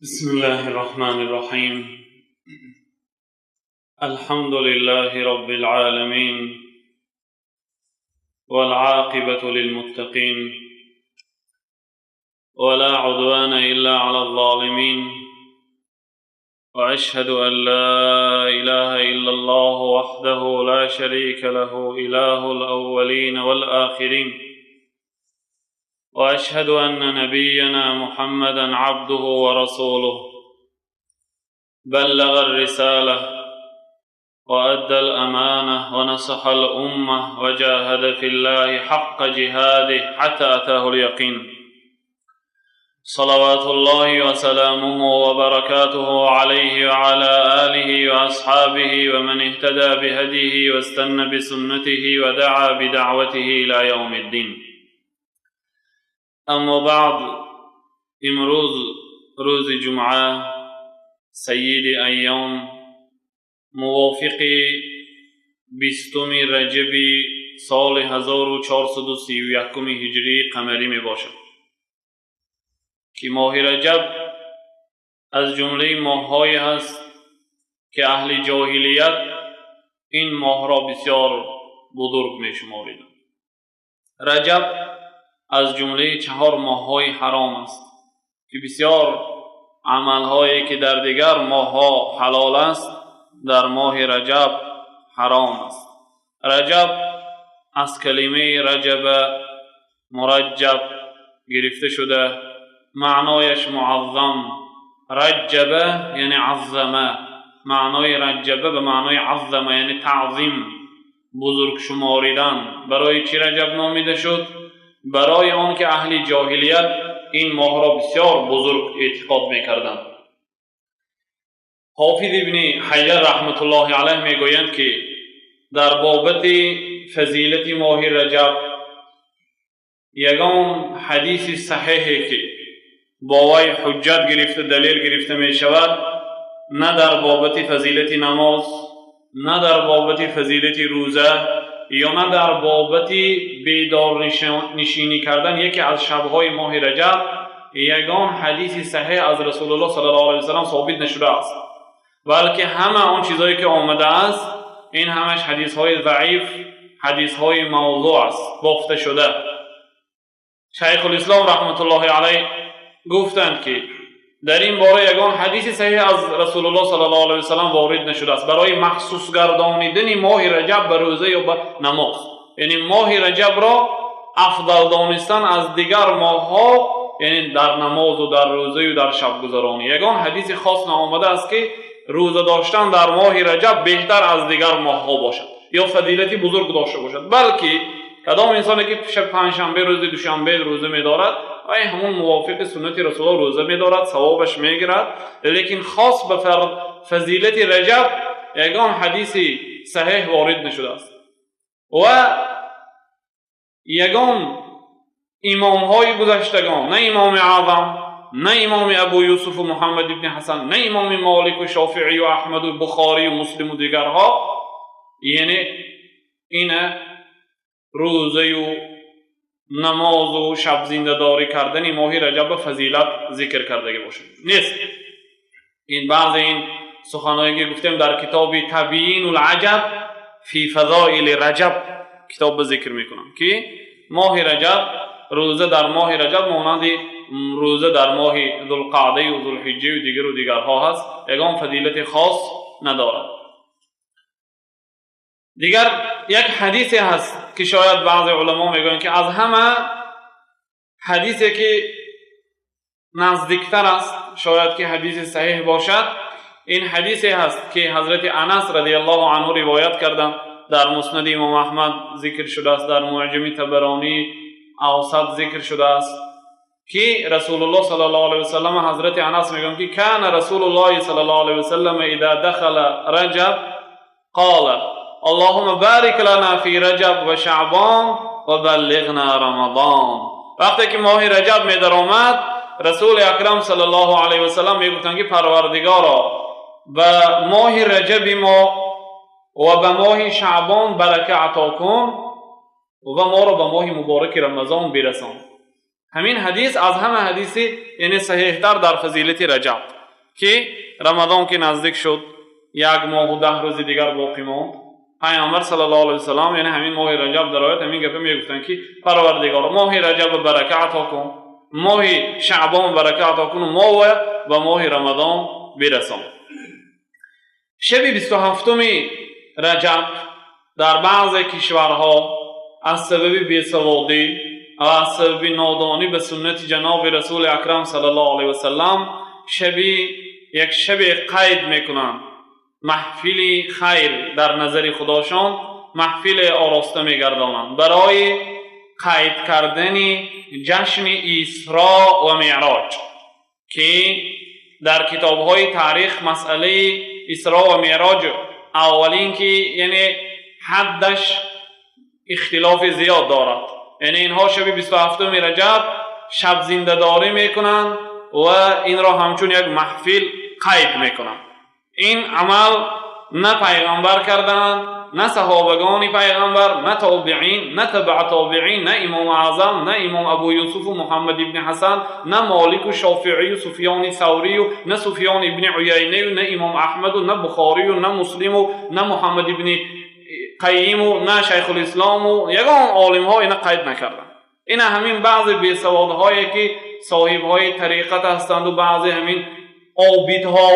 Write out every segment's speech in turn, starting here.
بسم الله الرحمن الرحيم. الحمد لله رب العالمين، والعاقبة للمتقين، ولا عدوان إلا على الظالمين، وأشهد أن لا إله إلا الله وحده لا شريك له، إله الأولين والآخرين، وأشهد أن نبينا محمدا عبده ورسوله، بلغ الرسالة وأدى الأمانة ونصح الأمة وجاهد في الله حق جهاده حتى أتاه اليقين. صلوات الله وسلامه وبركاته عليه وعلى آله وأصحابه ومن اهتدى بهديه واستنى بسنته ودعا بدعوته إلى يوم الدين. اما بعد، امروز روز جمعه، سید ایام، موافق 20 رجب سال 1431 هجری قمری می باشد که ماه رجب از جمله ماه‌هایی هست که اهل جاهلیت این ماه را بسیار بزرگ می شماریدند. رجب از جمله 4 ماه‌های حرام است که بسیار عمل‌هایی که در دیگر ماه‌ها حلال است در ماه رجب حرام است. رجب از کلمه رجب مرجب گرفته شده، معنایش معظم، رجبه یعنی عظمه، معنای رجبه به معنای عظمه یعنی تعظیم، بزرگ شماریدن. برای چی رجب نامیده شد؟ برای آن که اهل جاهلیت این ماه را بسیار بزرگ اعتقاد میکردند. حافظ ابن حجر رحمت الله علیه میگویند که در بابت فضیلت ماه رجب یگان حدیث صحیحی که با وی حجت گرفته، دلیل گرفته می شود، نه در بابت فضیلت نماز، نه در بابت فضیلت روزه، یا نه در بابت بیدار نشینی کردن یکی از شب‌های ماه رجب، یگان حدیث صحیح از رسول الله صلی الله علیه و سلم ثابت نشده است، بلکه همه آن چیزهایی که آمده است این همش حدیث‌های ضعیف، حدیث‌های موضوع است، بافته شده. شیخ الاسلام رحمت الله علیه گفتند که در این باره یگان حدیث صحیح از رسول الله صلی الله علیه و سلم وارد نشده است برای مخصوص گردانیدن ماه رجب به روزه یا به نماز، یعنی ماه رجب را افضل دانستن از دیگر ماه‌ها، یعنی در نماز و در روزه و در شب گذرانی. یگان حدیث خاص نآمده است که روزه داشتن در ماه رجب بهتر از دیگر ماه‌ها باشد یا فضیلتی بزرگ داشته باشد، بلکه کدام انسانی که شب پنجشنبه، روز دوشنبه روزه می‌دارد، ای همون موافق سنت رسول الله روزه می‌دارد، ثوابش می‌گیرد، لیکن خاص به فضیلت رجب یگان حدیث صحیح وارد نشده است. و یگان امام‌های گذشتگان، نه امام اعظم، نه امام ابو یوسف و محمد ابن حسن، نه امام مالک و شافعی و احمد و بخاری و مسلم و دیگرها، یعنی اینه روزه و نماز و شب زنده داری کردن ماه رجب فضیلت ذکر کردگی باشد نیست. این بعض این سخنهایی که گفتیم در کتاب تبیین العجب فی فضائل رجب کتاب ذکر میکنم که ماه رجب، روزه در ماه رجب مانند روزه در ماه ذوالقعده و ذوالحجه و دیگر و دیگرها هست، یگان فضیلت خاص ندارد. دیگر یک حدیثی هست که شاید بعض علما میگویند که از همه حدیثی که نزدیکتر است، شاید که حدیث صحیح باشد، این حدیثی هست که حضرت انس رضی الله عنه روایت کردند، در مسند امام احمد ذکر شده است، در معجم طبرانی اوسط ذکر شده است که رسول الله صلی الله علیه و سلم، حضرت انس میگن که کان رسول الله صلی الله علیه و سلم اذا دخل رجب قال اللهم بارک لنا فی رجب و شعبان و بلغنا رمضان. وقتی که ماه رجب می در آمد، رسول اکرم صلی الله علیه و سلم میگفتند که پروردگارا به ماه رجب ما و به ماه شعبان برکه عطا کن و ما را به ماه مبارک رمضان برسان. همین حدیث از همه حدیثی یعنی صحیح تر در فضیلت رجب. Ки Рамазон ки наздик шуд, як моҳу 10 рӯзи дигар боқӣ монд, Пайғамбар саллаллоҳу алайҳи васаллам, яъне ҳамин моҳи Раҷаб дарояд, ҳамин гапа мегуфтанд, ки Парвардигоро, моҳи Раҷаб барака ато кун, моҳи Шаъбон барака ато кун, мо ба моҳи Рамазон бирасон. Шаби 27-уми Раҷаб дар баъзе кишварҳо аз сабаби бесаводӣ ва аз сабаби нодонӣ ба суннати ҷаноби Расули Акрам саллаллоҳу алайҳи васаллам шаби як шабе қайд мекунанд, маҳфили хайр дар назари худошон маҳфиле ороста мегардонанд барои қайд кардани ҷашни Исро ва Меъроҷ, ки дар китобҳои таърих масъалаи Исро ва Меъроҷ аввалин ки яъне ҳаддаш ихтилофи зиёд дорад. Яъне инҳо шаби 27-уми Раҷаб шаб зиндадорӣ мекунанд ва инро ҳамчун як маҳфил қайд мекунанд. Ин амал на пайғамбар кардаанд, на саҳобагони пайғамбар, на тобеин, на табаа тобеин, на Имом Аъзам, на Имом Абу Юсуфу Муҳаммад ибни Ҳасан, на Молику Шофиию Суфёни Саврию, на Суфён ибни Уяйнаю, на Имом Аҳмаду, на Бухорию, на Муслиму, на Муҳаммад ибни Қайиму, на Шайхулислому, ягон олимҳо ина қайд накарданд. Ина ҳамин баъзе бесаводҳое ки соҳибҳои тариқат ҳастанду баъзе ҳамин обидҳо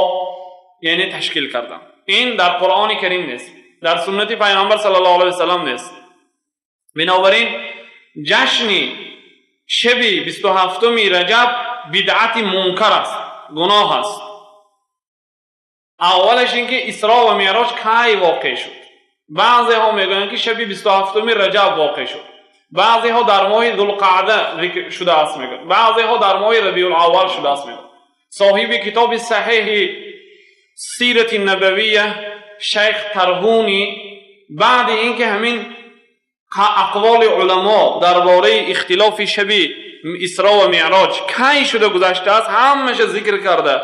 яъне ташкил карданд. Ин дар Қуръони Карим нест, дар суннати Пайғамбар саллаллоҳу алайҳи васаллам нест. Бинобар ин ҷашни шаби 27-уми Раҷаб бидъати мункар аст, гуноҳ аст. Аввалаш ин ки Исро ва Меъроҷ кай воқеъ шуд? Баъзеҳо мегӯянд, ки шаби 27-уми Раҷаб воқеъ шуд, баъзеҳо дар моҳи Зулқаъда зикр шудааст мегӯянд, баъзеҳо дар моҳи Рабиулаввал шудааст мегӯянд. Соҳиби китоби саҳеҳи Сирати Набавия Шайх Тарҳунӣ баъди ин ки ҳамин ақволи уламо дар бораи ихтилофи шаби Исро ва Меъроҷ кай шуда гузаштааст, ҳамаша зикр карда,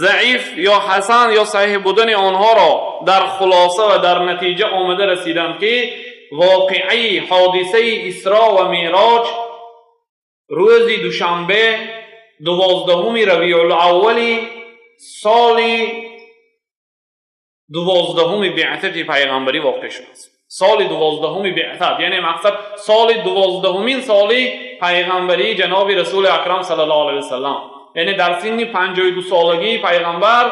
заиф ё ҳасан ё саҳиҳ будани онҳоро дар хулоса ва дар натиҷа омада расиданд, ки воқеаи ҳодисаи Исро ва Меъроҷ рӯзи душанбе 12-уми Рабиулаввали соли 12-уми беъсати пайғамбарӣ воқеъ шудааст. Соли 12-уми беъсат, яъне мақсад соли 12-умин соли пайғамбарии ҷаноби Расули Акрам саллаллоҳу алайҳи васаллам, яъне дар синни 52 солагии пайғамбар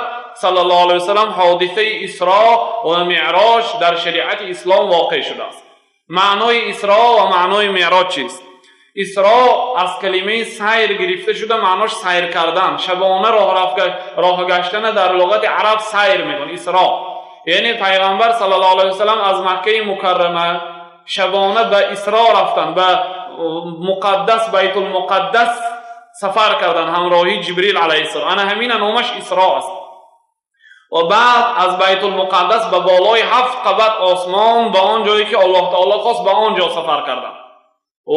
саллаллоҳу алайҳи васаллам ҳодисаи Исро ва Меъроҷ дар шариати ислом воқеъ шудааст. Маънои Исро ва маънои Меъроҷ чист? Исро аз калимаи сайр гирифта шуда, маънош сайр кардан, шабона роҳ гаштана дар луғати араб сайр мекунад. Исро яъне пайғамбар саллаллоҳу алайҳи васаллам аз Маккаи Мукаррама шабона ба Исро рафтанд, ба муқаддас Байтулмуқаддас сафар карданд ҳамроҳи Ҷибрил алайҳиссалом. Ана ҳамина номаш Исро аст. Ва баъд аз Байтулмуқаддас ба болои 7 қабат осмон, ба он ҷое ки Аллоҳ таоло хост, ба он ҷо сафар карданд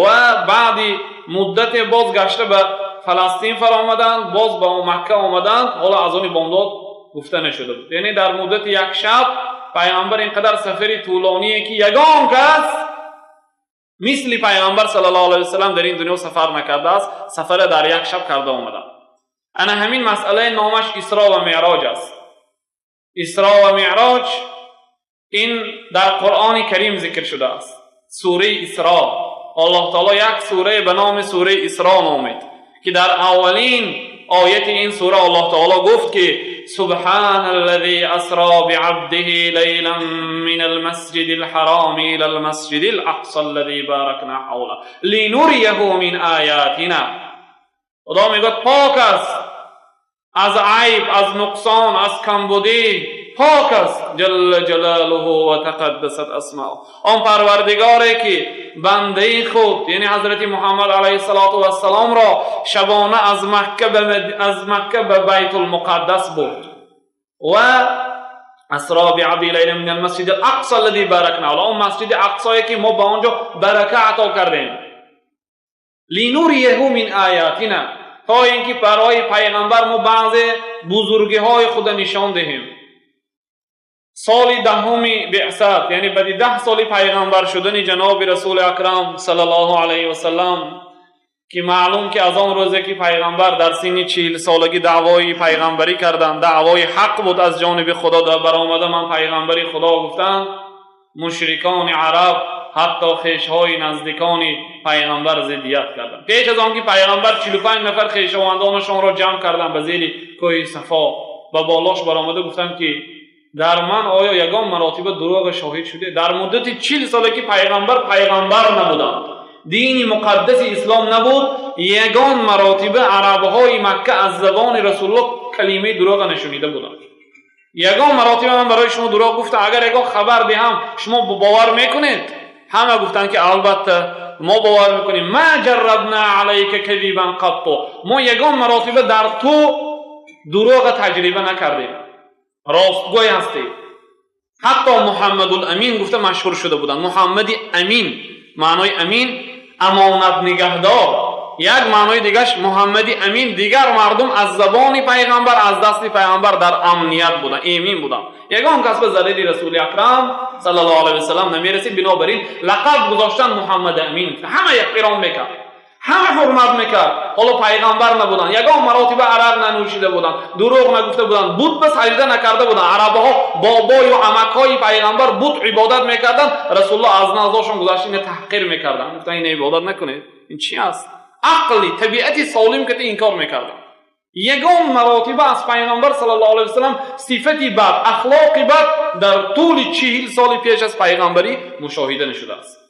ва баъди муддате боз гашта ба Фаластин фаромаданд, боз ба Макка омаданд. Ҳоло аз они бомдод гуфта нашуда буд. Яъне дар муддати як шаб пайғамбар ин қадар сафари тӯлоние ки ягон кас мисли пайғамбар саллаллоҳу алайҳи васаллам дар ин дунё сафар накардааст, сафара дар як шаб карда омаданд. Ана ҳамин масъалаи номаш Исро ва Меъроҷ аст. Исро ва Меъроҷ ин дар Қуръони Карим зикр шудааст. Сураи Исро, Аллоҳ таоло як сурае ба номи сураи Исро номид, ки дар аввалин ояти ин сура Аллоҳ таоло гуфт, ки سبحان الذي أسرى بعبده ليلا من المسجد الحرام إلى المسجد الأقصى الذي باركنا حوله لنريه من آياتنا. خدا میگوید پاک است از عیب، از نقصان، از کمبودی پاک است، جل جلاله و تقدست اسماء. آن پروردگاری که بنده خود یعنی حضرت محمد علیه الصلاة والسلام را شبانه از مکه به بیت المقدس برد و اسرا بعبده لیلا من المسجد الاقصى الذي بارکنا حوله، آن مسجد اقصایی که ما به آنجا برکه عطا کردیم، لنریه من آیاتنا، تا اینکه برای پیغمبر ما بعض بزرگی های خود نشان دهیم. соли 10-уми беъсат, яъне баъди 10 соли пайғамбар шудани ҷаноби Расули Акрам саллаллоҳу алайҳи васаллам, Ки маълум ки аз он рӯзе ки пайғамбар дар синни 40 солагӣ даъвои пайғамбарӣ карданд, даъвои ҳақ буд аз ҷониби Худо баромада ман пайғамбари Худо гуфтанд, мушрикони араб ҳатто хешҳои наздикони пайғамбар зиддият карданд. Пеш аз он ки пайғамбар 45 нафар хешовандонашонро ҷамъ карданд ба зери кӯҳи Сафо, ба болош баромада гуфтанд ки дар ман оё ягон маротиба дурӯғ шоҳид шуде? Дар муддати 40 сола ки пайғамбар пайғамбар набуданд, дини муқаддаси ислом набуд, ягон маротиба арабҳои Макка аз забони Расулуллоҳ калимаи дурӯғ нашунида буданд. Ягон маротиба ман барои шумо дурӯғ гуфтам, агар ягон хабар диҳам шумо бовар мекунед? Ҳама гуфтанд ки албатта мо бовар мекунем. Ма ҷаррабна алайка кадибан қатту, мо ягон маротиба дар ту дурӯға таҷриба накардем, ростгӯй ҳастӣ. Ҳатто Муҳаммадул Амин гуфта машҳур шуда буданд. Муҳаммади Амин, маънои амин амонат нигаҳдор, як маънои дигаш Муҳаммади Амин, дигар мардум аз забони пайғамбар, аз дасти пайғамбар дар амният буданд, эмин буданд. Ягон кас ба зарари Расули Акрам саллаллоҳу алайҳи васаллам намерасид. Бинобар ин лақаб гузоштан Муҳаммади Амин. Ҳама эҳтиром мекард, ҳама ҳурмат мекард. Ҳоло пайғамбар набуданд, ягон маротиба арақ нанӯшида буданд, дурӯғ нагуфта буданд, бут ба саҷда накарда буданд. Арабҳо бобою амакҳои пайғамбар бут ибодат мекарданд, Расулуллоҳ аз наздошон гузашта ина таҳқир мекарданд, гуфтанд ина ибодат накунед, ин чи аст? Ақли табиати солим кати инкор мекарданд. Ягон маротиба аз пайғамбар саллаллоҳу алайҳи васаллам сифати бад, ахлоқи бад дар тӯли 40 соли пеш аз пайғамбарӣ мушоҳида нашудааст.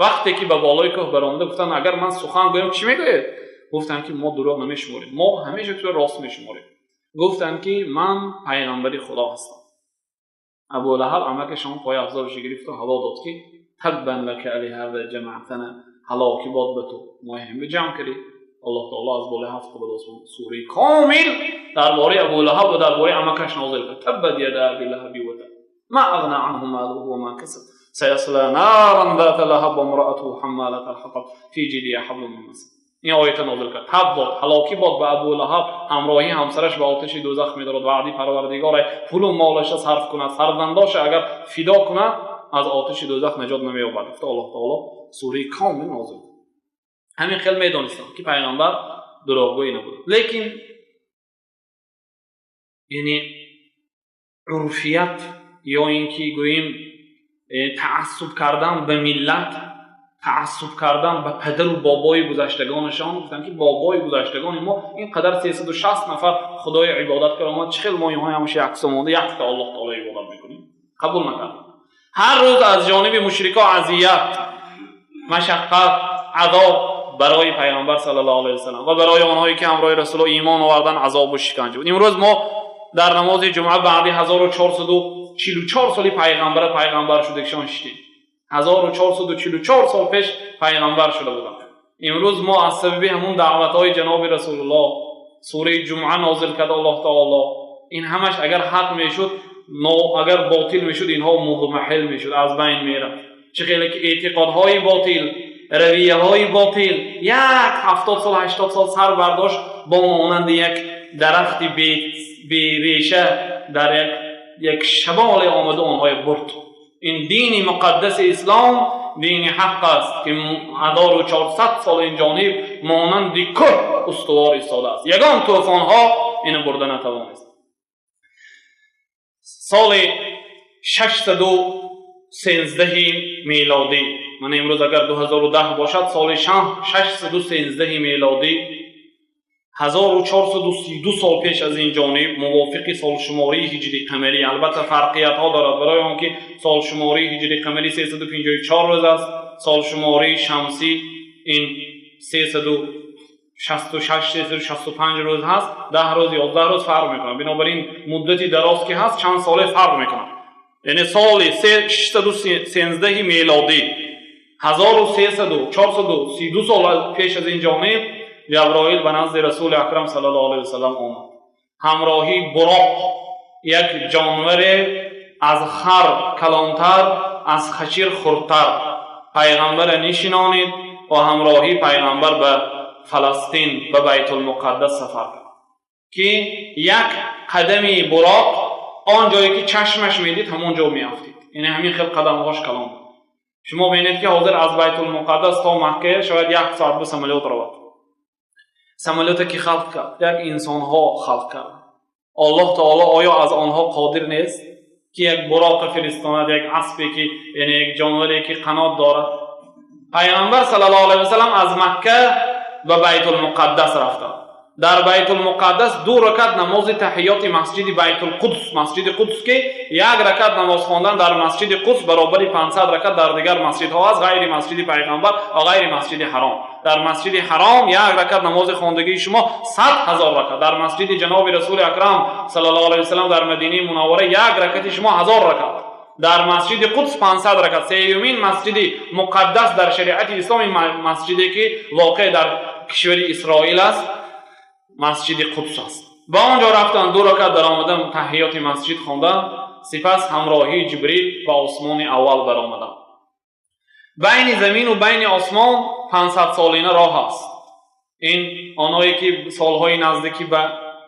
Вақте ки ба болои кӯҳ баромада гуфтанд агар ман сухан гӯям чӣ мегӯед? Гуфтанд ки мо дурӯғ намешуморем, мо ҳамеша туро рост мешуморем. Гуфтанд ки ман пайғамбари Худо ҳастам. Абу Лаҳаб амакашон пойафзолашо гирифту ҳаво дод ки таббан лака лиҳаза ҷамаътана, ҳалоки бод ба ту, мо ҳама ҷамъ кардӣ. Аллоҳ таоло аз болои ҳафт қабат осмон сураи комил дар бораи Абу Лаҳаб ва дар бораи амакаш нозил кард. Таббат яда аби лаҳаби ва таб, ма ағна анҳу малуҳу ва ма касаб, سيصلى نارا ذات لهب وامرأته حمالة الحطب في جيدها حبل من مسد. Ин оята нозил кард. Таб бод, ҳалокӣ бод ба Абу Лаҳаб, ҳамроҳи ҳамсараш ба оташи дӯзах медорад. Ваъди Парвардигоре пулу молаша сарф кунад, фарзандоша агар фидо кунад, аз оташи дӯзах наҷот намеёбад. Гуфта Аллоҳ таоло сураи комил нозил кард. Ҳамин хел медонистам ки пайғамбар дурӯғгӯй набуд. Лекин яъне урфият ё ин ки гӯем таассуб кардан ба миллат, таассуб кардан ба падару бобои гузаштагонашон, гуфтанд ки бобои гузаштагони мо ин қадар 360 нафар Худои ибодат кард, омад чӣ хел мо инҳо ҳамаша яксомонда якта Аллоҳ таоло ибодат мекунем? Қабул накард. Ҳар рӯз аз ҷониби мушрико азият, машаққат, азоб барои пайғамбар саллаллоҳу алайҳи васаллам ва барои онҳое ки ҳамроҳи Расулуллоҳ имон овардан азобу шиканҷа буд. Имрӯз мо дар намози ҷумъа баъди 1444 соли пайғамбара пайғамбар шудагишон шидем. 1444 сол пеш пайғамбар шуда буданд. Имрӯз мо аз сабаби ҳамун даъватҳои ҷаноби Расулуллоҳ сураи ҷумъа нозил кард Аллоҳ таоло. Ин ҳамаш агар ҳақ мешуд, агар ботил мешуд, инҳо мудмаҳил мешуд, аз байн мерафт. Чӣ хеле ки эътиқодҳои ботил, равияҳои ботил як 70 сол, 80 сол сар бардошт, бо монанди як дарахти береша дар як шаболе омада онҳоя бурд. Ин дини муқаддаси ислом дини ҳақ аст ки 1400 сол ин ҷониб монанди кӯҳ устувор истодааст. Ягон тӯфонҳо ина бурда натавонист. Соли 613 мелодӣ, мана имрӯз агар 2010 бошад, соли 613 мелодӣ, 1432 сол пеш аз ин ҷониб, мувофиқи солшумории ҳиҷри қамарӣ. Албатта фарқиятҳо дорад, барои он ки солшумории ҳиҷри қамарӣ 354 рӯз аст, солшумории шамсӣ ин 366, 365 рӯз ҳаст, 10 рӯз, 11 рӯз фарқ мекунад. Бинобар ин муддати дароз ки ҳаст, чанд соле фарқ мекунад. Яъне соли 613 мелодӣ, 1300, 432 сол пеш аз ин ҷониб, Ҷаброил ба назди Расули Акрам саллаллоҳу алайҳи васаллам омад. Ҳамроҳи Буроқ, як ҷонваре аз хар калонтар, аз хачир хурдтар. Пайғамбара нишинонид ва ҳамроҳи пайғамбар ба Фаластин, ба Байтулмуқаддас сафар кард. Ки як қадами Буроқ он ҷое ки чашмаш медид, ҳамон ҷо меафтид. Яъне ҳамин хел қадамҳош калон буд. Шумо бинед, ки ҳозир аз Байтулмуқаддас то Макка шояд як соат ба самолёт равад. Самолёте ки халқ кард, як инсонҳо халқ кард. Аллоҳ таоло оё аз онҳо қодир нест, ки як буроқа фиристонад, як аспе ки, яъне як ҷонваре ки қанот дорад? Пайғамбар саллаллоҳу алайҳи васаллам аз Макка ба Байтулмуқаддас рафтанд. Дар Байтулмуқаддас ду ракат намози таҳиёти масҷиди Байтулқудс, масҷиди Қудс, ки як ракат намоз хондан дар масҷиди Қудс баробари 500 ракат дар дигар масҷидҳо аст, ғайри масҷиди Пайғамбар ва ғайри масҷиди Ҳаром. Дар масҷиди Ҳаром як ракат намози хондагии шумо 100 000 ракат, дар масҷиди ҷаноби Расули Акрам саллаллоҳу алайҳи васаллам дар Мадинаи Мунаввара як ракати шумо 1000 ракат, дар масҷиди Қудс 500 ракат. Сеюмин масҷиди муқаддас дар шариати ислом масҷиде ки воқеъ дар кишвари Исроил аст, масҷиди Қудс аст. Ба он ҷо рафтанд, ду ракат даромадан, таҳиёти масҷид хонданд, сипас ҳамроҳии Ҷибрил ба осмони аввал баромаданд. Байни замину байни осмон 500 солина роҳ аст. Ин онҳое ки солҳои наздикӣ ба,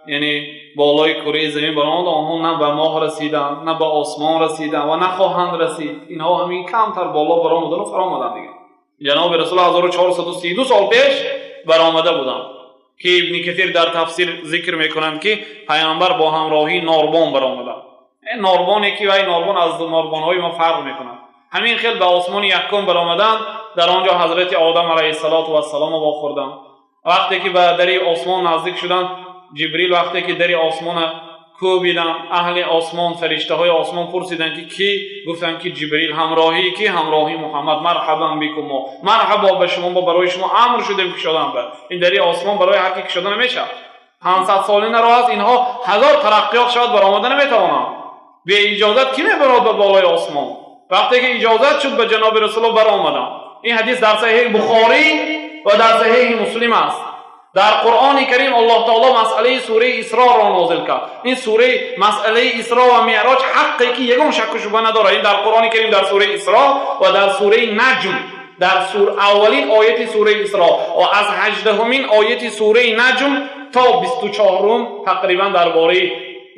яъне, болои кураи замин баромад, онҳо на ба моҳ расиданд, на ба осмон расиданд ва нахоҳанд расид. Инҳо ҳамин камтар боло баромадану фаромаданд дигар. Ҷаноби Расул 1432 сол пеш баромада буданд, ки Ибни Касир дар тафсир зикр мекунанд, ки Пайғамбар бо ҳамроҳии норбон баромаданд. Норбоне ки вай норбон аз норбонҳои мо фарқ мекунад. Ҳамин хел ба осмони якум баромаданд. Дар он ҷо ҳазрати Одам алайҳиссалоту вассаломо вохӯрданд. Вақте ки ба дари осмон наздик шуданд, Ҷибрил вақте ки дари осмона кӯбиданд, аҳли осмон, фариштаҳои осмон пурсиданд, ки кӣ? Гуфтанд, ки Ҷибрил. Ҳамроҳии ки? Ҳамроҳи Муҳаммад. Марҳабан бикум, мо марҳабо ба шумо, мо барои шумо амр шудем кушодан. Ба ин дари осмон барои ҳар ки кушода намешавад. 500 солина роҳ аст. Инҳо ҳазор тараққиёт шавад, баромада наметавонанд. Беиҷозат кӣ мебарод ба болои осмон? Вақте ки иҷозат шуд, ба ҷаноби Расулулло баромаданд. Ин ҳадис дар Саҳеҳи Бухорӣ ва дар Саҳеҳи Муслим аст. Дар Қуръони Карим Аллоҳ таоло масъалаи сураи Исроро нозил кард. Ин сураи масъалаи Исро ва Меъроҷ ҳаққе ки ягон шакку шубҳа надорад. Ин дар Қуръони Карим дар сураи Исро ва дар сураи Наҷм, дар аввалин ояти сураи Исро ва аз 18-умин ояти сураи Наҷм то 24-ум тақрибан дар бораи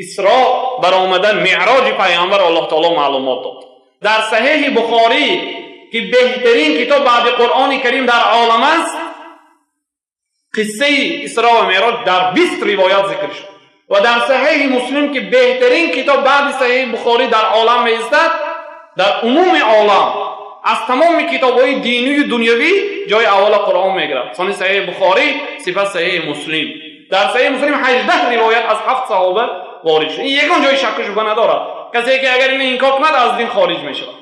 Исро баромадан, меъроҷи Пайғамбар Аллоҳ таоло маълумот дод. Дар Саҳеҳи Бухорӣ, ки беҳтарин китоб баъди Қуръони Карим дар олам аст, қиссаи Исро ва Меъроҷ дар 20 ривоят зикр шуд ва дар Саҳеҳи Муслим, ки беҳтарин китоб баъди Саҳеҳи Бухорӣ дар олам меистад, дар умуми олам аз тамоми китобҳои динию дунявӣ ҷои аввала Қуръон мегирад, сони Саҳеҳи Бухорӣ, сипас Саҳеҳи Муслим. Дар Саҳеҳи Муслим 18 ривоят аз ҳафт саҳоба ворид шуд. Ин ягон ҷои шакку шубҳа надорад. Касе ки агар ин инкор кунад, аз дин хориҷ мешавад.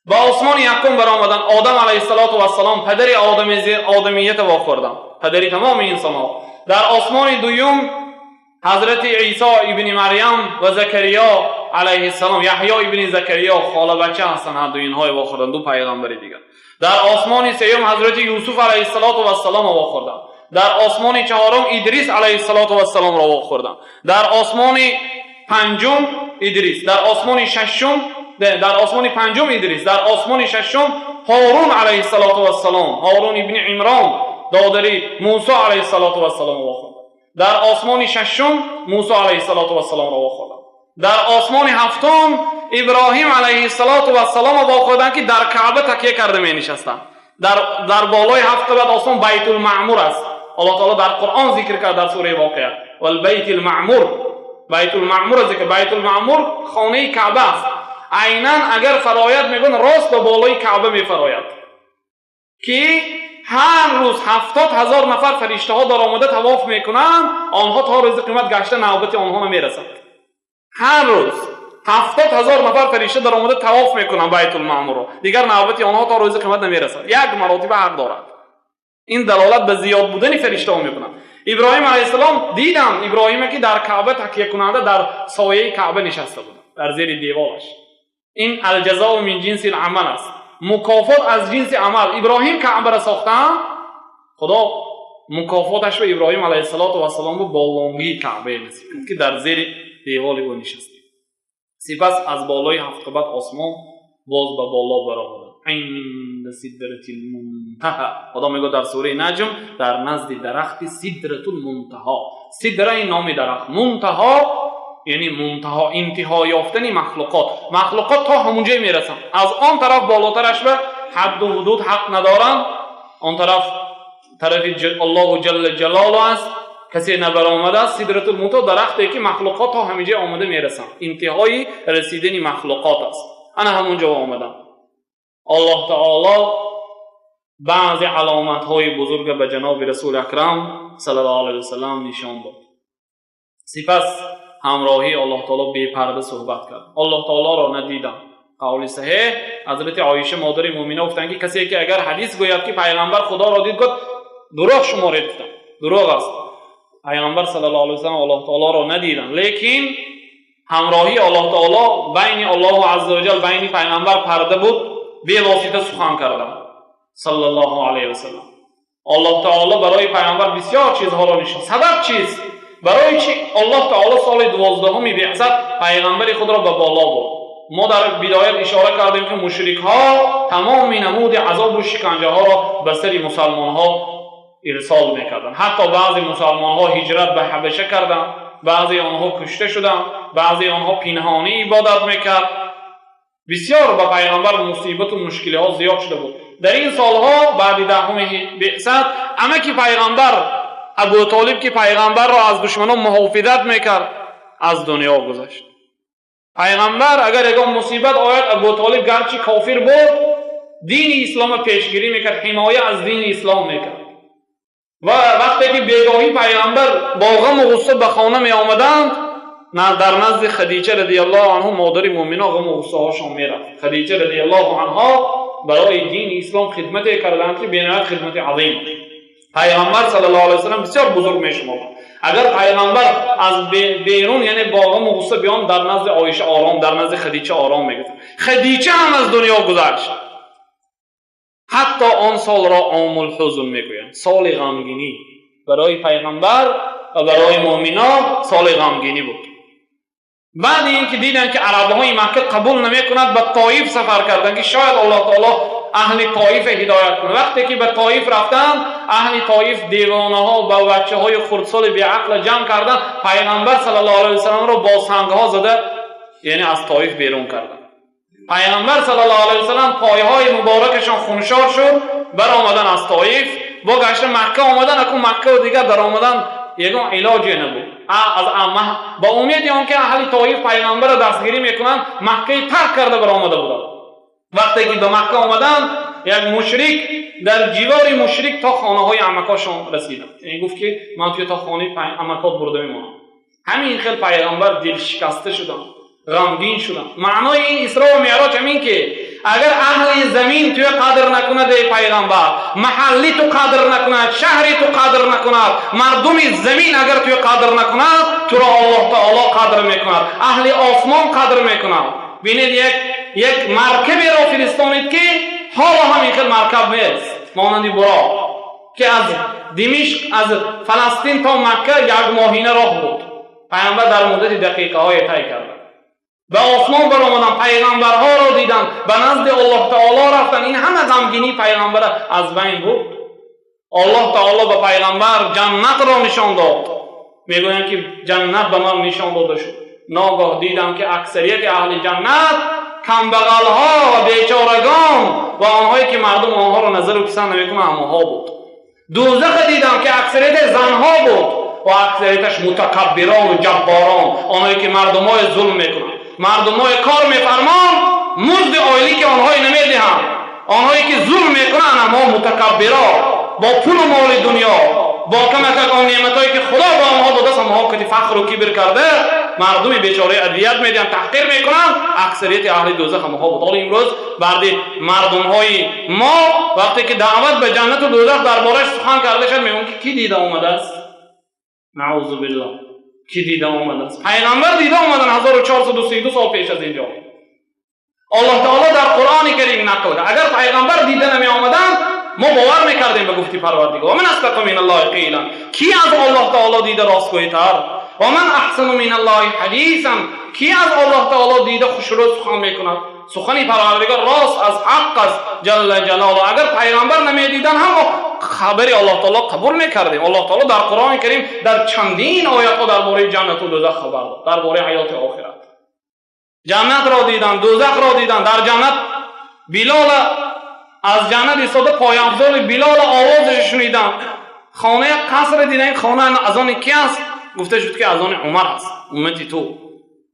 Ба осмони якум баромаданд, Одам алайҳиссалоту вассалом, падари одамията вохӯрданд, падари тамоми инсонҳо. Дар осмони дуюм ҳазрати Исо ибни Марьям ва Закариё алайҳиссалом, Яҳё ибни Закариё, холабача ҳастанд, ҳарду инҳое вохӯрданд, ду пайғамбари дигар. Дар осмони сеюм ҳазрати Юсуф алайҳиссалоту вассаломро вохӯрданд. Дар осмони чаҳорум Идрис алайҳиссалоту вассаломро вохӯрданд. Дар осмони панҷум Идрис, дар осмони шашум, дар осмони панҷум Идрис, дар осмони шашум Ҳорун алайҳиссалоту вассалом, Ҳорун ибни Имрон, додари Мусо алайҳиссалоту вассалом вохӯрданд. Дар осмони шашум Мусо алайҳиссалоту вассаломро вохӯрданд. Дар осмони ҳафтум Иброҳим алайҳиссалоту вассаломро вохӯрданд, ки дар Каъба такя карда менишастанд. Дар болои ҳафт қабат осмон Байтулмаъмур аст. Аллоҳ таоло дар Қуръон зикр кард дар сураи Воқеа: валбайтилмаъмур. Байтулмаъмур зикр. Байтулмаъмур хонаи Каъба аст. Айнан агар фарояд мегӯянд, рост ба болои Каъба мефарояд, ки ҳар рӯз 70 000 нафар фариштаҳо даромада тавоф мекунанд. Онҳо то рӯзи қиёмат гашта навбати онҳо намерасад. Ҳар рӯз 70 000 нафар фаришта даромада тавоф мекунанд Байтулмаъмурро, дигар навбати онҳо то рӯзи қиёмат намерасад. Як маротиба ҳақ дорад. Ин далолат ба зиёд будани фариштаҳо мекунад. Иброҳим алайҳиссалом дидам, Иброҳиме ки дар Каъба такякунанда дар сояи Каъба нишаста буд, дар зери девораш. Ин алҷазоу мин ҷинси амал аст, мукофот аз ҷинси амал. Иброҳим Каъбаро сохтаанд, Худо мукофоташро Иброҳим алайҳиссалоту вассалом болонгии Каъбае насиб кард, ки дар зери девори ӯ нишаста. Сипас аз болои ҳафт қабат осмон боз ба боло баромаданд. Инда сидратил мунтаҳа. Худо мегӯяд дар сураи Наҷм: дар назди дарахти Сидратул Мунтаҳо. Сидра ин номи дарахт, Мунтаҳо. Яъне мунтаҳо, интиҳо ёфтани махлуқот. Махлуқот то ҳамон ҷой мерасанд. Аз он тараф болотараш ба ҳадду ҳудуд ҳақ надоранд. Он тараф тарафи Аллоҳу ҷалла ҷалолу аст. Касе набаромадааст. Сидратул мунтаҳо дарахте ки махлуқот то ҳамин ҷой омада мерасанд. Интиҳои расидани махлуқот аст. Ана ҳамон ҷо омадам. Аллоҳ таоло баъзе аломатҳои бузурга ба ҷаноби Расули Акрам саллаллоҳу алайҳи васаллам нишон дод. Сипас ҳамроҳии Аллоҳ таоло бепарда суҳбат кард. Аллоҳ таолоро надидам. Қавли саҳеҳ, ҳазрати Оиша модари мӯмина гуфтанд, ки касе ки агар ҳадис гӯяд, ки пайғамбар Худоро дид, гуфт дурӯғ шуморед, гуфтанд. Дурӯғ аст. Пайғамбар саллаллоҳу алайҳи васаллам Аллоҳ таолоро надиданд, лекин ҳамроҳии Аллоҳ таоло байни Аллоҳу азза ва ҷал, байни пайғамбар парда буд, бевосита сухан карданд саллаллоҳу алайҳи васаллам. Аллоҳ таоло барои пайғамбар бисёр чизҳоро нишон. Сабаб чист? Барои чи Аллоҳ таоло соли 12-уми беъсат пайғамбари худро ба боло бурд? Мо дар бидоят ишора кардем, ки мушрикҳо тамоми намуди азобу шиканҷаҳоро ба сари мусалмонҳо ирсол мекарданд. Ҳатто баъзе мусалмонҳо ҳиҷрат ба Ҳабаша карданд, баъзе онҳо кушта шуданд, баъзе онҳо пинҳонӣ ибодат мекард. Бисёр ба пайғамбар мусибату мушкилиҳо зиёд шуда буд. Дар ин солҳо баъди 10-уми беъсат амаки пайғамбар Абу Толиб, ки пайғамбарро аз душманон муҳофизат мекард, аз дунё гузашт. Пайғамбар агар ягон мусибат ояд, Абу Толиб гарчи кофир буд, дини ислома пешгирӣ мекард, ҳимоя аз дини ислом мекард. Ва вақте ки бегоҳӣ пайғамбар бо ғаму ғусса ба хона меомаданд, дар назди Хадича радиаллоҳу анҳу, модари мӯмино, ғаму ғуссаҳошон мерафт. Хадича радиаллоҳу анҳо барои дини ислом хидмате карданд, ки бениҳоят хидмати азим. Пайғамбар саллаллоҳу алайҳи васаллам бисёр бузург мешуморд. Агар пайғамбар аз берун, яъне бо ғаму ғусса биён, дар назди Оиша ором, дар назди Хадича ором мегирифт. Хадича ҳам аз дунё гузашт. Ҳатто он солро омул ҳузн мегӯянд, соли ғамгинӣ барои пайғамбар ва барои мӯмино соли ғамгинӣ буд. Баъди ин ки диданд, ки арабҳои Макка қабул намекунад, ба Тоиф сафар карданд, ки шояд Аллоҳ таоло аҳли Тоифа ҳидоят кунад. Вақте ки ба Тоиф рафтанд, аҳли Тоиф девонаҳо ба бачаҳои хурдсоли беақла ҷамъ карданд, пайғамбар саллаллоҳу алайҳи васалламро бо сангҳо зада, яъне аз Тоиф берун карданд. Пайғамбар саллаллоҳу алайҳи васаллам пойҳои муборакашон хуншор шуд, баромадан аз Тоиф, бо гашта Макка омадан. Акун Маккаву дигар даромадан ягон илоҷе набуд. Ба умеди он ки аҳли Тоиф пайғамбарро дастгирӣ мекунанд, Маккаи тарк карда баромада буданд. Вақте ки ба Макка омаданд, як мушрик дар ҷивори мушрик то хонаҳои амакошон расиданд. Яъне гуфт, ки ман туя то хонаи амакот бурда мемонам. Ҳамин хел пайғамбар дилшикаста шуданд, ғамгин шуданд. Маънои ин Исро ва Меъроҷ ҳамин, ки агар аҳли замин туя қадр накунад, эй пайғамбар, маҳалли ту қадр накунад, шаҳри ту қадр накунад, мардуми замин агар туя қадр накунад, туро Аллоҳ таоло қадр мекунад, аҳли осмон қадр мекунад. Бинед, як маркаберо фиристонид, ки ҳоло ҳам ин хел маркаб нест, монанди Буроқ, ки аз Димишқ, аз Фаластин то Макка як моҳина роҳ буд. Пайғамбар дар муддати дақиқаҳое тай карданд. Ба осмон баромаданд, пайғамбарҳоро диданд, ба назди Аллоҳ таоло рафтанд. Ин ҳама ғамгинии пайғамбара аз байн бурд. Аллоҳ таоло ба пайғамбар ҷаннатро нишон дод. Мегӯянд, ки ҷаннат ба ман нишон дода шуд. Ногоҳ дидам, ки аксарияти аҳли ҷаннат камбағалҳо ва бечорагон ва онҳое ки мардум онҳоро назару писанд намекунанд, ҳамонҳо буд. Дӯзаха дидам, ки аксарияти занҳо буд ва аксарияташ мутакаббирону ҷабборон, онҳое ки мардумҳое зулм мекунанд, мардумҳое кор мефармон, музди оилӣ ки онҳое намедиҳанд, онҳое ки зулм мекунанд, аммо мутакаббиро бо пулу моли дунё, бо камакак он неъматҳое ки Худо ба онҳо додааст, онҳо кати фахру кибр карда мардуми бечораи адвият медиҳанд, таҳқир мекунанд. Аксарияти аҳли дӯзах ҳамонҳо буд. Ҳоло имрӯз баъди мардумҳои мо вақте ки даъват ба ҷаннату дӯзах дар борааш сухан карда шуд, мегӯянд, ки кӣ дида омадааст? Наузу биллоҳ, кӣ дида омадааст? Пайғамбар дида омадан 1432 сол пеш аз инҷо. Аллоҳ таоло дар Қуръони Карим нақл кард. Агар пайғамбар дида намеомаданд, мо бовар мекардем ба гуфти Парвардигор. Ва ман асдақу миналлоҳи қийлан, кӣ аз Аллоҳ таоло дида ростгӯйтар? Ва ман аҳсану миналлоҳи ҳадисан, кӣ аз Аллоҳ таоло дида хушрӯ сухан мекунад? Сухани Парвардигор рост аз, ҳақ аст ҷалла ҷалолу. Агар пайғамбар намедидан ҳам Хабари Аллоҳ таоло қабул мекардем. Аллоҳ таоло дар Қуръони Карим дар чандин оятҳо дар бораи ҷаннату дӯзах хабар дод, дар бораи ҳаёти охират. Ҷаннатро дидан, дӯзахро дидан. Дар ҷаннат Билола аз ҷаннат истода пойафзоли Билола овозашро шунидам. Хонаи қаср дидан, ин хона аз они ки аст? Гуфта шуд ки аз они Умар аст, уммати ту.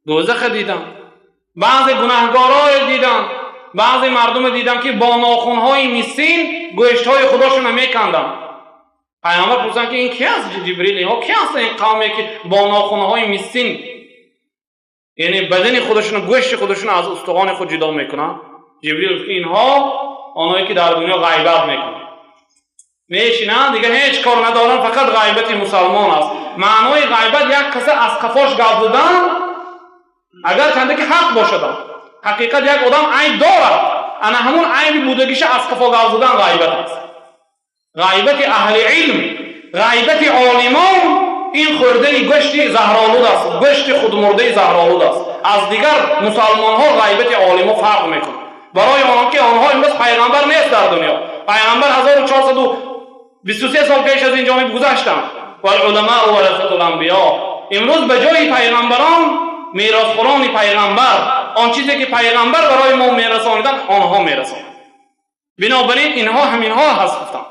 Дӯзаха дидам, баъзе гунаҳгорое дидам, баъзе мардуме дидам ки бо нохунҳои мисин гӯштҳои худошонро меканданд. Пайғамбар пурсанд ки ин ки аст, Ҷибрил? Инҳо ки ҳастанд, ин қавме ки бо нохунҳои мисин, яъне бадани худашонро, гӯшти худашонро аз устухони худ ҷудо мекунанд? Ҷибрил гуфт ки инҳо онҳое ки дар дунё ғайбат мекунанд, мешинанд, дигар ҳеҷ кор надоранд, фақат ғайбати мусалмон аст. Маънои ғайбат як каса аз қафош гап задан, агар чанде ки ҳақ бошадам, ҳақиқат як одам айб дорад, ана ҳамун айби будагиша аз қафо гап задан ғайбат аст. Ғайбати аҳли илм, ғайбати олимон ин хӯрдани гӯшти заҳролуд аст, гӯшти худмурдаи заҳролуд аст. Аз дигар мусалмонҳо ғайбати олимо фарқ мекунад, барои он ки онҳо имрӯз пайғамбар нест дар дунё. Пайғамбар 1423 сол пеш аз ин ҷониб гузаштанд. Валуламау варасатул анбиё. Имрӯз ба ҷои пайғамбарон меросхӯрони пайғамбар, он чизе ки пайғамбар барои мо мерасониданд, онҳо мерасонанд. Бинобар ин инҳо ҳаминҳо ҳаст. Гуфтам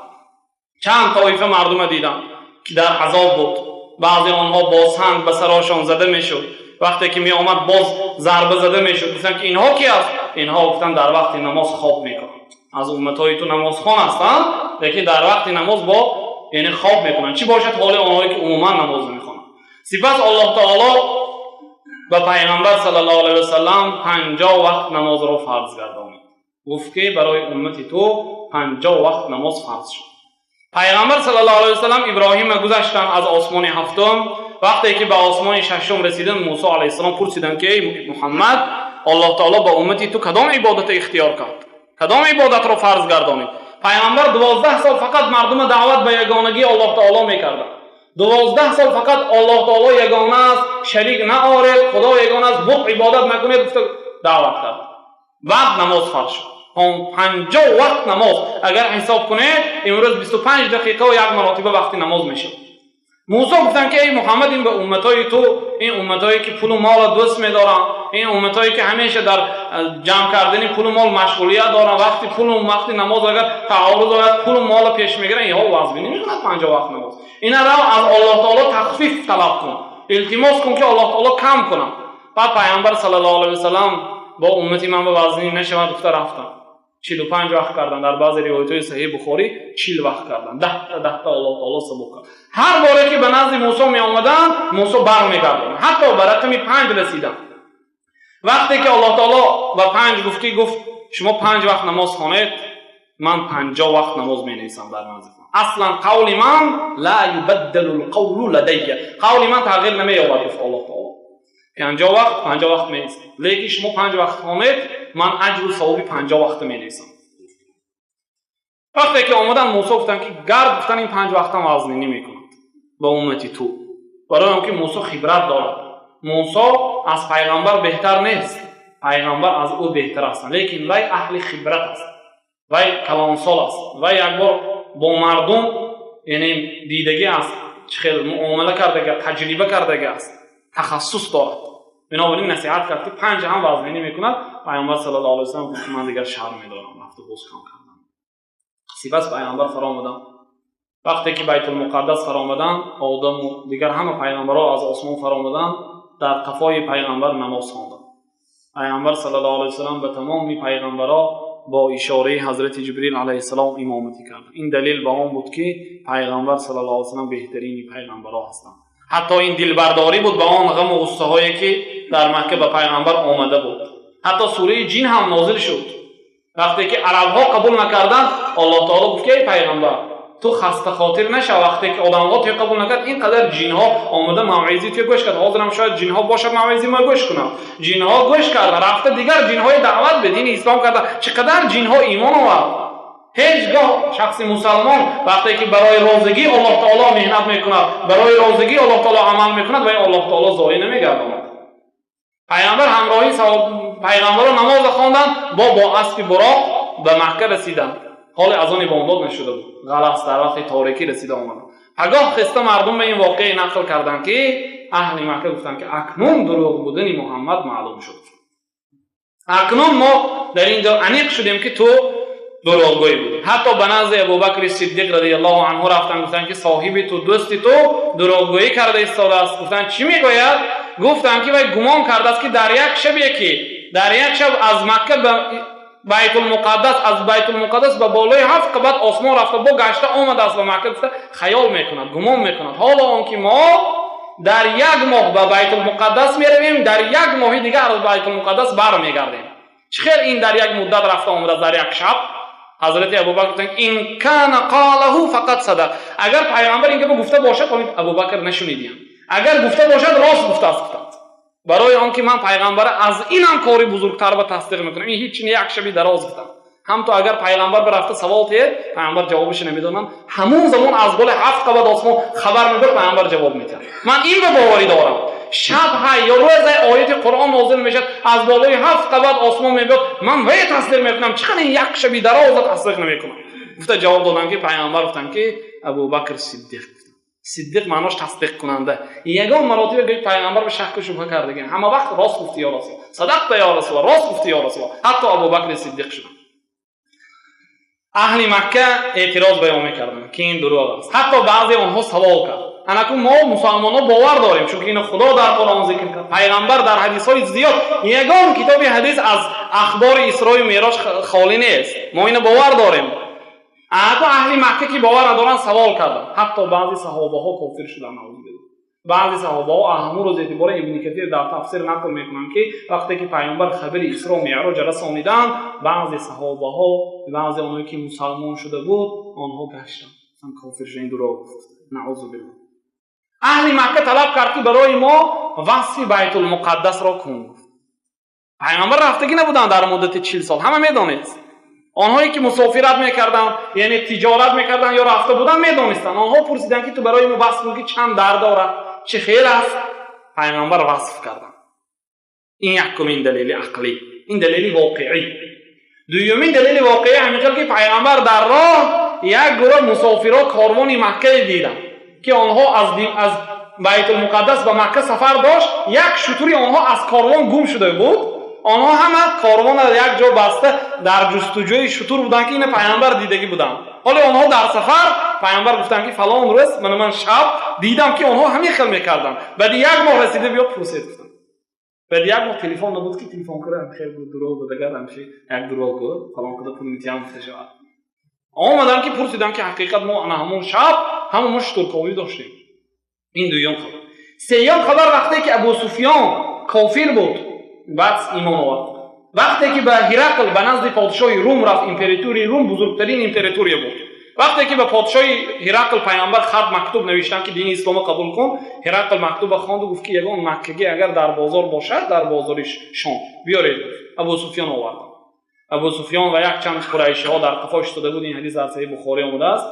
чанд тоифа мардума дидам ки дар азоб буд. Баъзе онҳо бо санг ба сарошон зада мешуд, вақте ки меомад боз зарба зада мешуд. Гуфтанд ки инҳо ки аст? Инҳо гуфтанд дар вақти намоз хоб мекунанд. Аз умматҳои ту намозхон ҳастанд, лекин дар вақти намоз бо яъне хоб мекунанд. Чӣ бошад ҳоли онҳое ки умуман намоз намехонанд? Сипас Аллоҳ таоло ба пайғамбар саллаллоҳу алайҳи васаллам 50 вақт намозро фарз гардонид. Гуфт ки барои уммати ту 50 вақт намоз фарз шуд. Пайғамбар саллаллоҳу алайҳи васаллам Иброҳима гузаштанд аз осмони ҳафтум. Вақте ки ба осмони шашум расиданд, Мусо алайҳиссалом пурсиданд ки эй Муҳаммад, Аллоҳ таоло ба уммати ту кадом ибодатро ихтиёр кард, кадом ибодатро фарз гардонид? Пайғамбар 12 сол фақат мардума даъват ба ягонагии Аллоҳ таоло мекарданд. 12 сол фақат Аллоҳ таоло ягона аст, шарик наоред, Худо ягона аст, бут ибодат накунед гуфта даъват кард. Баъд намоз фарз шуд. 50 вақт намоз агар ҳисоб кунед, имрӯз 25 дақиқа ва як маротиба вақти намоз мешавад. Мусо гуфтанд ки эй Муҳаммад, ин ба умматҳои ту, ин умматҳое ки пулу молро дӯст медоранд, ин умматҳое ки ҳамеша дар ҷамъ кардани пулу мол машғулият доранд, вақти пулу вақти намоз агар таорруз ояд, пулу молро пеш мегиранд, инҳо вазбинӣ мекунанд 50 вақт намоз. Ина рав аз Аллоҳ таоло тахфиф талаб кун, илтимос кун ки Аллоҳ таоло кам кунад. Баъд пайғамбар саллаллоҳу алайҳи васаллам бо уммати ман ба вазнин нашавад гуфта рафтанд. 45 вақт карданд. Дар баъзе ривоятҳои саҳеҳи Бухорӣ 40 вақт карданд. Даҳта даҳта Аллоҳ таоло сабук кард. Ҳар боре ки ба назди Мусо меомаданд, Мусо бармегардонад, ҳатто ба рақами 5 расиданд. Вақте ки Аллоҳ таоло ба 5 гуфт ки гуфт шумо 5 вақт намоз хонед, ман 50 вақт намоз менависам дар назди худам. Аслан қавли ман ла юбаддалу лқавлу ладайя, қавли ман тағйир намеёбад, гуфт Аллоҳ таоло. 50 вақт 50 вақт менависам, лекин шумо 5 вақт хонед, ман аҷру савоби 50 вақта менависам. Вақте ки омаданд, Мусо гуфтанд ки гард гуфтан ин 5 вақтам вазнинӣ мекунад ба уммати ту, барои он ки Мусо хибрат дорад. Мусо аз пайғамбар беҳтар нест, пайғамбар аз ӯ беҳтар аст, лекин вай аҳли хибрат аст, вай калонсол аст, вай як бор бо мардум яъне дидагӣ аст, чӣ хел муомала кардага, таҷриба кардага аст, тахассус дорад. Бинобар ин насиҳат кард ки 5 ҳам вазнинӣ мекунад. Пайғамбар саллаллоҳу алайҳи васаллам гуфт ман дигар шарм медорам, рафта боз кам кардам. Сипас пайғамбар фаромаданд. Вақте ки Байтулмуқаддас фаромаданд, Одаму дигар ҳама пайғамбарҳо аз осмон фаромаданд, дар қафои пайғамбар намоз хонданд. Пайғамбар саллаллоҳу алайҳи васаллам ба тамоми пайғамбарҳо бо ишораи ҳазрати Ҷибрил алайҳиссалом имоматӣ кард. Ин далел ба он буд ки пайғамбар саллаллоҳу алайҳи васаллам беҳтарини пайғамбарҳо ҳастанд. Ҳатто ин дилбардорӣ буд ба он ғаму ғуссаҳое ки дар Макка ба пайғамбар омада буд. Ҳатто сураи ҷин ҳам нозил шуд. Вақте ки арабҳо қабул накарданд, Аллоҳ таоло гуфт ки эй пайғамбар, ту хастахотир нашав, вақте ки одамҳо туя қабул накард, ин қадар ҷинҳо омада мавъизи туя гӯш кард. Ҳозирам шояд ҷинҳо бошад мавъизи мо гӯш кунанд. Ҷинҳо гӯш карда, рафта дигар ҷинҳои даъват ба дини ислом карда, чӣ қадар ҷинҳо имон овард. Ҳеҷ гоҳ шахси мусалмон вақте ки барои розигии Аллоҳ таоло меҳнат мекунад, барои розигии Аллоҳ таоло амал мекунад, ва Аллоҳ таоло зоӣ намегардонад. Пайғамбар ҳамроҳи пайғамбарро намоза хонданд, бо аспи буроқ ба Макка расиданд. Ҳоле азони бомдод нашуда буд. Ғалас дар вақти торикӣ расида омаданд. Пагоҳ хеста мардум ба ин воқеа нақл карданд, ки аҳли Макка гуфтанд, ки акнун дурӯғ будани Муҳаммад маълум шуд. Акнун мо дар ин ҷо аниқ шудем, ки ту дурӯғгӯй будӣ. Ҳатто ба назди Абубакри Сиддиқ радиаллоҳу анҳу рафтанд, гуфтанд, ки соҳиби ту, дӯсти ту дурӯғгӯӣ карда истодааст. Гуфтанд: «Чӣ мегӯяд?» Гуфтанд, ки вай гумон кардааст, ки дар як шабе, ки дар як шаб аз Макка ба Байтулмуқаддас, аз Байтулмуқаддас ба болои ҳафт қабат осмон рафта, бо гашта омадааст ба Макка, гуфта хаёл мекунад, гумон мекунад. Ҳоло он ки мо дар як моҳ ба Байтулмуқаддас меравем, дар як моҳи дигар аз Байтулмуқаддас бармегардем. Чӣ хел ин дар як муддат рафта омадааст, дар як шаб? Ҳазрати Абубакр гуфтанд: «إن كان قاله فقد صدق». Агар пайғамбар ин гапо гуфта бошад, Абубакр нашунидиям, агар гуфта бошад, рост гуфтааст, гуфтанд. Барои он ки ман пайғамбара аз инам кори бузургтар ба тасдиқ мекунам, ин ҳеч як шаби дароз, гуфтам. Ҳамто агар пайғамбар рафта савол тиҳед, пайғамбар ҷавобашо намедонам, ҳамон замон аз болои ҳафт қабат осмон хабар мебарад, пайғамбар ҷавоб медиҳад. Ман ин ба боварӣ дорам. Шаб ҳай ё рӯзе ояти Қуръон нозил мешавад, аз болои ҳафт қабат осмон мебиёд, ман вай тасдиқ мекунам, чӣ қадар ин як шаби дароза тасдиқ намекунам, гуфта ҷавоб додам, ки пайғамбар гуфтанд, ки Абубакр Сиддиқ. Сиддиқ маънош тасдиқкунанда. Ягон маротиба гӯи пайғамбар ба шакку шубҳа кардагин, ҳама вақт рост гуфти, ё Расул, صدقت يا رسول، рост гуфти, ё Расул. Ҳатто Абубакри Сиддиқ шуданд. Аҳли Макка эътироз баён мекарданд, ки ин дурӯғ аст. Ҳатто баъзе онҳо савол кард: анаку мо мусалмонҳо бовар дорем, чунки ино Худо дар Қуръон зикр кард, пайғамбар дар ҳадисҳои зиёд, ягон китоби ҳадис аз ахбори Исрою Мероҷ холӣ нест, мо ино бовар дорем. Анаку аҳли Макка, ки бовар надоранд, савол карданд. Ҳатто баъзе саҳобаҳо кофир шуданд, наузубилла. Баъзе саҳобаҳо ҳамун рӯз эътибора, Ибни Катир дар тафсир нақл мекунанд, ки вақте ки пайғамбар хабари Исро Меъроҷ расониданд, баъзе саҳобаҳо, баъзе оное ки мусалмон шуда буд, онҳо гаштанд, кофир шуда, ин дурӯғ гуфт, наузубилла. Аҳли Макка талаб кард, ки барои мо васфи Байтулмуқаддасро кун, гуфт. Пайғамбар рафтагӣ набуданд дар муддати 40 сол, ҳама медонист. Онҳое ки мусофират мекарданд, яъне тиҷорат мекарданд ё рафта буданд, медонистанд. Онҳо пурсиданд, ки ту барои мо васф кун, ки чанд дар дорад, чӣ хел аст. Пайғамбар васф карданд. Ин якумин далели ақлӣ, ин далели воқеӣ. Дуюмин далели воқеӣ ҳамин хел, ки пайғамбар дар роҳ як гурӯҳ мусофиро, корвони Маккае диданд, ки онҳо аз Байтулмуқаддас ба Макка сафар дошт. Як шутури онҳо аз корвон гум шуда буд. Онҳо ҳама корвонро як ҷо баста, дар ҷустуҷӯи шутур буданд, ки ина пайғамбар дидагӣ буданд. Ҳоле онҳо дар сафар, пайғамбар гуфтанд, ки фалон рӯз мана ман шаб дидам, ки онҳо ҳамин хел мекарданд. Баъди як моҳ расида биё, пурсед, гуфтанд. Баъди як моҳ телефон набуд, ки телефон кара, хел дурӯғ буд. Агар ҳамши як дурӯғ гӯ, фалон қадар пул метиҳам, гуфта шавад. Омадам, ки пурсидам, ки ҳақиқат мо ана ҳамон шаб ҳама мо шутурковӣ доштем. Ин дуюм хабар. Сеюм хабар: вақте ки Абу Суфён кофир буд, баъд имон овард, вақте ки ба Ҳирақл, ба назди подшоҳи Рум рафт, императури Рум бузургтарин импературия буд, вақте ки ба подшоҳи Ҳирақл пайғамбар хат, мактуб навиштанд, ки дини исломо қабул кун, Ҳирақл мактуба хонду гуфт, ки ягон маккагӣ агар дар бозор бошад, дар бозори Шом биёред, гуфт. Абу Суфён оварданд. Абу Суфён ва якчанд қурайшиҳо дар қафо истода буд. Ин ҳадис дар Саҳиҳи Бухорӣ омадааст.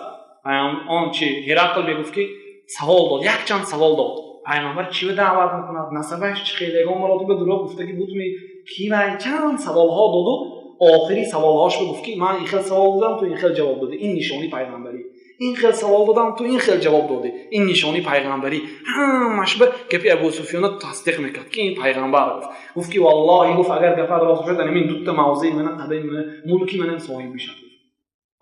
Он чи Ҳирақл мегуфт, ки савол дод, якчанд савол дод: пайғамбар чӣ ба даъват мекунад, насабаш чӣ хел, ягон маротиба дурӯғ гуфтагӣ будми, ки вай чанд саволҳо доду, охири саволҳош гуфт, ки ман ин хел савол додам, ту ин хел ҷавоб додӣ, ин нишони пайғамбарӣ. Ин хел савол додам, ту ин хел ҷавоб додӣ, ин нишони пайғамбарӣ. Ҳамаш ба гапи Абу Суфёна тасдиқ мекард, ки ин пайғамбар. Гуфт, ки валлоҳи, гуфт, агар гапат рост бошад, ин дутта мавзеи мана, қадами мана, мулки манам соҳиб мешавад.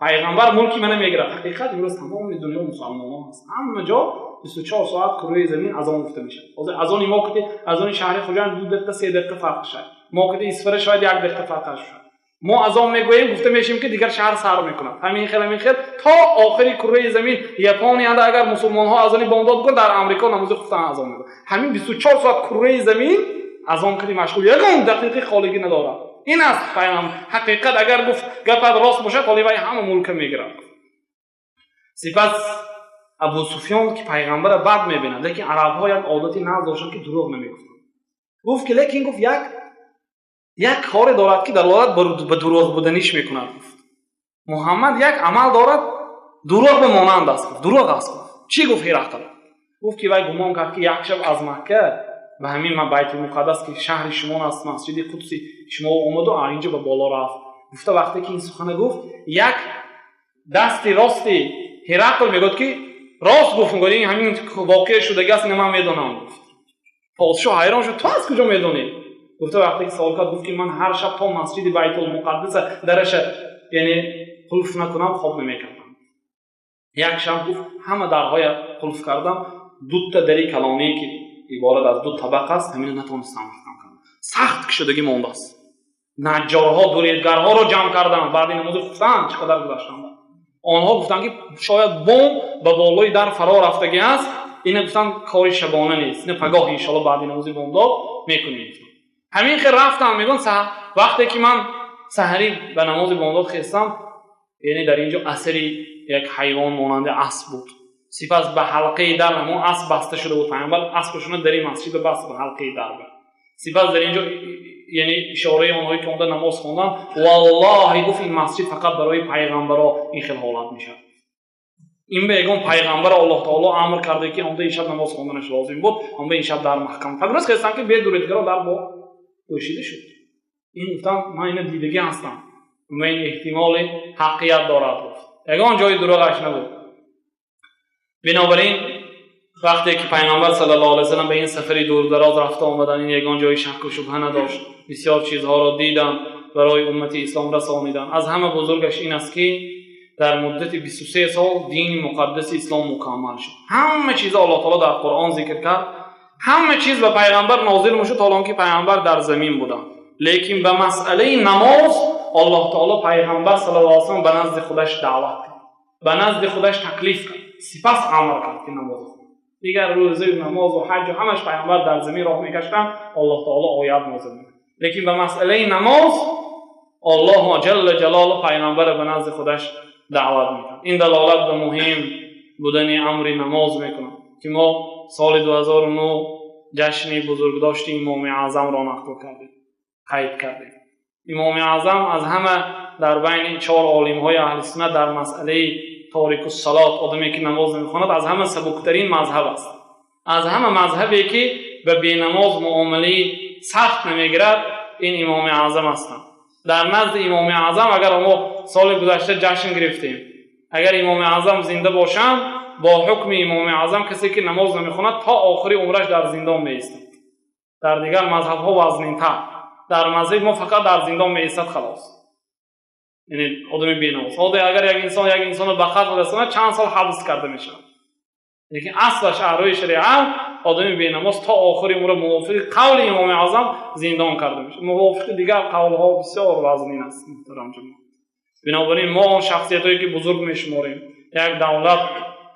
Пайғамбар мулки мана мегирад. Ҳақиқат, имрӯз тамоми дунё мусалмонон ҳаст, ҳама ҷо 24 соат кураи замин азон гуфта мешавад. Ҳозир азони мо кати азони шаҳри Хуҷанд 2 дақиқа, 3 дақиқа фарқ шавад, мо кати Исфара шояд як дақиқа фарқ шавад. Мо азон мегӯем, гуфта мешавем, ки дигар шаҳр сар мекунад. Ҳамин хел, ҳамин хел то охири кураи замин. Японияда агар мусулмонҳо азони бомдод гӯянд, дар Амрико намози хуфтан азон мегӯяд. Ҳамин 24 соат кураи замин азон кади машғул, ягон дақиқаи холигӣ надорад. Ин аст пайғам. Ҳақиқат, агар гуфт, гапат рост бошад, ҳоли вай ҳама мулка мегирад. Сипас Абу Суфён, ки пайғамбара бад мебинад, лекин арабҳо як одати нағз доштанд, ки дурӯғ намегуфтанд, гуфт, ки лекин, гуфт, як коре дорад, ки далолат ба дурӯғ буданиш мекунад. Гуфт, Муҳаммад як амал дорад, дурӯғ ба монанд аст, гуфт, дурӯғ аст. Гуфт: «Чӣ?» Гуфт Ҳирақл. Гуфт, ки вай гумон кард, ки як шаб аз Макка ба ҳамин Байтулмуқаддас, ки шаҳри шумон аст, масҷиди Қудси шумо омаду инҷо ба боло рафт, гуфта. Вақте ки ин сухана гуфт, як Дасти рости Ҳирақл мегӯяд, ки рост гуфт, мегӯяд, ин ҳамин воқеа шудагӣ аст, ина ман медонам, гуфт. Подшоҳ ҳайрон шуд, ту аз куҷо медонӣ? Гуфта, вақте ки савол кард, гуфт, ки ман ҳар шаб то масҷиди Байтулмуқаддаса дараша, яъне қулф накунам, хоб намекардам. Як шаб, гуфт, ҳама дарҳоя қулф кардам, дута дари калоние, ки иборат аз ду табақ аст, ҳамина натонистам маҳкам кардам, сахт кушодагӣ мондааст. Наҷҷорҳо, дуредгарҳоро ҷамъ кардам, баъди намози хуфтан чӣ қадар гузаштам. Онҳо гуфтанд, ки шояд бом ба болои дар фаро рафтагӣ аст, ина гуфтанд, кори шабона нест, ина пагоҳ иншоалло баъди намози бомдод мекунем. Ҳамин хел рафтам, мегӯянд, вақте ки ман саҳарӣ ба намози бомдод хестам, яъне дар инҷо асари як ҳайвон монанди асп буд. Сипас ба ҳалқаи дар ҳамон асп баста шуда буд. Пайғамбар аспашона дари масҷид баст ба ҳалқаи дар. Сипас дар инҷо, яъне ишораи онҳое ки омада намоз хондан, валлоҳи, гуфт, ин масҷид фақат барои пайғамбаро ин хел ҳолат мешавад. Ин ба ягон пайғамбаро Аллоҳ таоло амр карда, ки омда ин шаб намоз хонданаш лозим буд, омда ин шаб дар маҳкам. Фақат хестам, ки бедуредгаро дар бо пӯшида шуд. Ин гуфтам, ман ина дидагӣ ҳастам, ва ин эҳтимоли ҳаққият дорад, гуфт, ягон ҷои дурӯғаш набуд. Бинобар ин вақте ки Пайғамбар саллаллоҳу алайҳи васаллам ба ин сафари дурдароз рафта омадан, ин ягон ҷои шакку шубҳа надошт. Бисёр чизҳоро диданд, барои уммати ислом расониданд. Аз ҳама бузургаш ин аст, ки дар муддати 23 сол дини муқаддаси ислом мукаммал шуд. Ҳама чизо Аллоҳ таоло дар Қуръон зикр кард, ҳама чиз ба пайғамбар нозил мешуд, ҳол он ки пайғамбар дар замин буданд. Лекин ба масъалаи намоз Аллоҳ таоло пайғамбар саллаллоҳу алайҳи васаллам ба назди худаш даъват кард, ба назди худаш таклиф кард, сипас амр кард, ки намоз хонад. Дигар рӯзаю намозу ҳаҷу ҳамаш пайғамбар дар замин роҳ мекаштанд, Аллоҳ таоло оят нозил мекард. Лекин ба масъалаи намоз Аллоҳ ҷалла ҷалолу пайғамбара ба назди худаш даъват мекард. Ин далолат ба муҳим будани амри намоз мекунад, ки мо соли 2009 ҷашни бузургдошти Имоми Аъзамро нақл кардем, қайд кардем. Имоми Аъзам аз ҳама дар байни чор олимҳои аҳли суннат дар масъалаи торикуссалот, одаме ки намоз намехонад, аз ҳама сабуктарин мазҳаб аст. Аз ҳама мазҳабе ки ба бенамоз муомилаи сахт намегирад, ин Имоми Аъзам ҳастанд. Дар назди Имоми Аъзам, агар мо соли гузашта ҷашн гирифтем, агар Имоми Аъзам зинда бошанд, бо ҳукми Имоми Аъзам касе ки намоз намехонад, то охири умраш дар зиндон меистад. Дар дигар мазҳабҳо вазнинтар, дар мазҳаби мо фақат дар зиндон меистад, халос. Яъне одами бенамоз, ҳозир агар як инсон як инсонро ба қатл расонад, чанд сол ҳабс карда мешавад. Лекин аслаш аҳрои шариат одами бенамоз то охири умра мувофиқи қавли Имоми Аъзам зиндон карда мешавад. Мувофиқи дигар қавлҳо бисёр вазнин аст, муҳтарам ҷамоат. Бинобар ин мо он шахсиятҳое ки бузург мешуморем, як давлат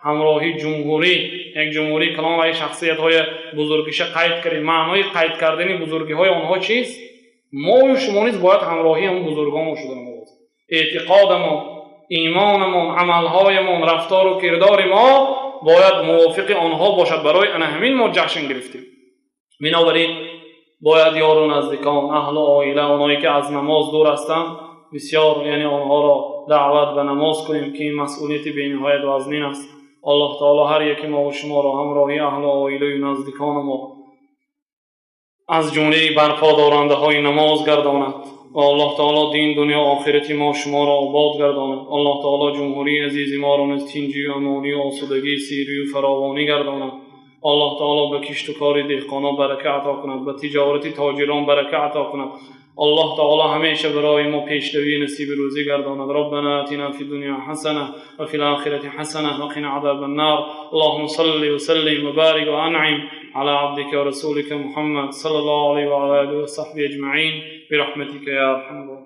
ҳамроҳи ҷумҳурӣ, як ҷумҳурии калон ва шахсиятҳои бузургиша қайд кардем. Маънои қайд кардани бузургиҳои онҳо чист? Мою шумо низ бояд ҳамроҳии ҳамон бузургонмо шудан лозим. Эътиқодамон, имонамон, амалҳоямон, рафтору кирдори мо бояд мувофиқи онҳо бошад. Барои ана ҳамин мо ҷашн гирифтем. Бинобар ин бояд ёру наздикон, аҳлу оила, онҳое ки аз намоз дур ҳастанд, бисёр, яъне онҳоро даъват ба намоз кунем, ки ин масъулияти бениҳоят вазнин аст. Аллоҳ таоло ҳар яки мову шуморо ҳамроҳи аҳлу оилаю наздиконамо аз ҷумлаи барподорандаҳои намоз гардонад ва Аллоҳ таоло дин, дунё, охирати мо шуморо обод гардонад. Аллоҳ таоло ҷумҳурии азизи моро низ тинҷию амонию осудагӣ, сирию фаровонӣ гардонад. Аллоҳ таоло ба кишту кори деҳқонон барака ато кунад, ба тиҷорати тоҷирон барака ато кунад. Аллоҳ таоло ҳамеша барои мо пешравӣ насиби рӯзӣ гардонад. ربنا آتنا في الدنيا حسنة وفي الآخرة حسنة وقنا عذاب النار. اللهم صل وسلم وبارك وأنعم على عبدك ورسولك محمد صلى الله عليه وعلى آله وصحبه أجمعين برحمتك يا أرحم الراحمين.